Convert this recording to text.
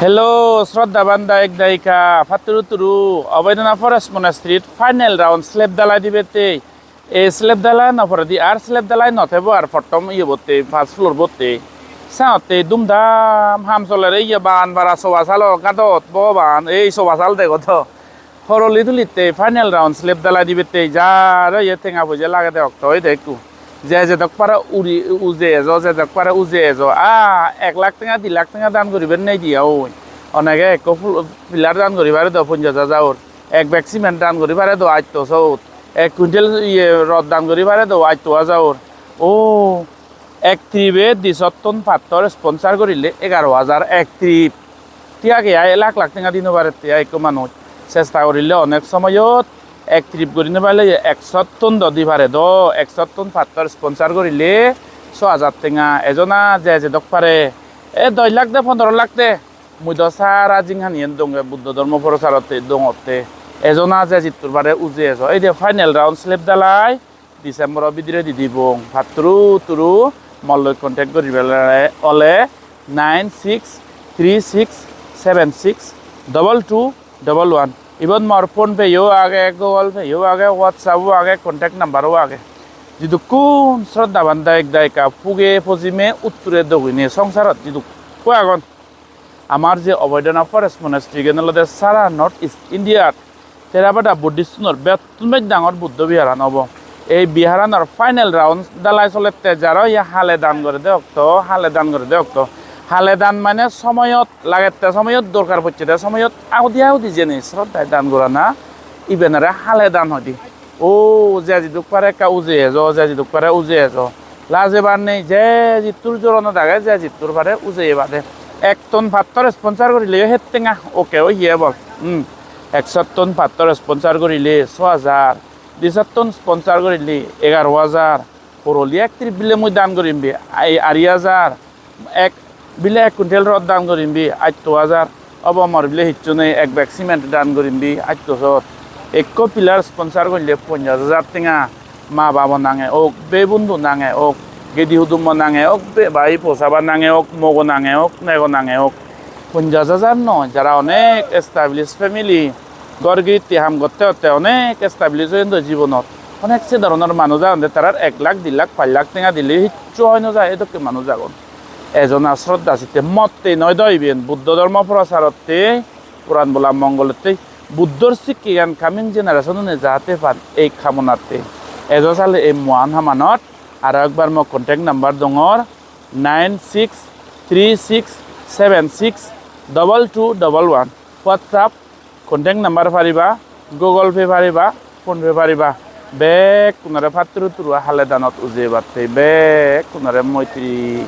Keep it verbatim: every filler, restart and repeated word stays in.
Hello, Shraddha Bhante, ek dayika, patturu turu, Abhayodhana Forest Monastery-t final round slab dalai dibatte. Ei slab dalai no poredi ar slab dalai no thebo ar pottom iye botte, first floor botte. Saotte dum dam ham soler, iye ban bara soba salo gadot, Bhogoban, ei soba sal dego do. Horoli tulitte final round slab dalai dibatte jar oye tenga poije lagede okto oide ekku. Je jedok pare uri uje ejo, jedok pare uje ejo. Ah, ek lakh tenga, di lakh tenga dan guribar nei diya oi. Onege ekko pul-, pillar dan guri pare do ponjash hajar. Ek bag cement dan guri pare do atto sot. Ek quintal iye rod dan guri pare do atto hajar. Oh, ek trip-e di sot ton pattor sponsor gorile egaro hajar ek trip. Thik age ai, lakh lakh tenga di no parette ai ekko manuj. Chesta gorile onek somoyot ek trip guri no parle ek sot ton do di pare do, ek sot ton pattor sponsor gorile so hajar tenga. Ejona je jedok pare. E dos lakh de, pondro lakh de. Mui do sara jinghaniyen donge Buddho dhormo procharotte dongotte. Ejona je jittur pare uje ejo. Ei de final round slab dalai. December-o bidiredi dibong. Patturu turu molloi contact guribar ole nine six three six seven six double two double one. Ibot mor PhonePe-o age, Google Pay-o age, WhatsApp-o age, contact number-o age. Jidukkun Shraddha Bhante ek dayika puge pojime utture dokkine songsarot jidukko agon. Amar je Abhayodhana Forest Monastery-gan olode sara North East India-t Theravada Buddhist-unor bettun bej dangor Buddho biharan obo. Ei biharanor final round dalai solette, jaro ye hale dan gorede okto, hale dan gorede okto. Hale dan mane somoyot lagette, somoyot dorkar pocchede, somoyot agudi agudi jeni sroddhai dan gorana, ibenore hale dan hoide. O, je jiduk pare ekka uje ejo, je jiduk pare uje ejo. Lajebar nei, je jittur joronot age, je jittur pare uje ebade. Ek ton pattor sponsor gorile het tenga, oke, oye bol. Hmm. Ek sot ton pattor sponsor gorile so hajar, di sot ton sponsor gorile egaro hajar. Horoli ek trip bile mui dan gorim bi, ai, ari hajar. Ek bile ek quintal rod dan gorim bi, atto hajar. Obo mor bile hissu nei, ek bag cement dan gorim bi, atto sot. Ekko pillar sponsor gorile ponjash hajar tenga. Ma babo nange ok, bei bondhu nange ok, gedi hudummo nange ok, bei bhai posaba nange ok, mogo nange ok, nego nange ok. Ponjash hajar noi, jara onek established family, ghor giritti ham gotte gotte onek establish oyon do jibonot. Onek se dhoronor manuj agonde, tarar ek lakh, di lakh, pach lakh tenga dile hissu hoi no jai, edokke manuj agon. Ejona sroddha sitte motte noi do iben, Buddho dhormo procharotte, puran bola mongolotte, Buddhor sikkegan coming generation-une jahate pan, ei kamonatte. Ejo sale ei mohan hamanot, aro ekbar mo contact number dongor, nine six three six seven six double two double one. WhatsApp contact number pariba, Google Pay pariba, PhonePe pariba. Bekkunore patturu turu hale danot uje ebatte, bekkunore moitri.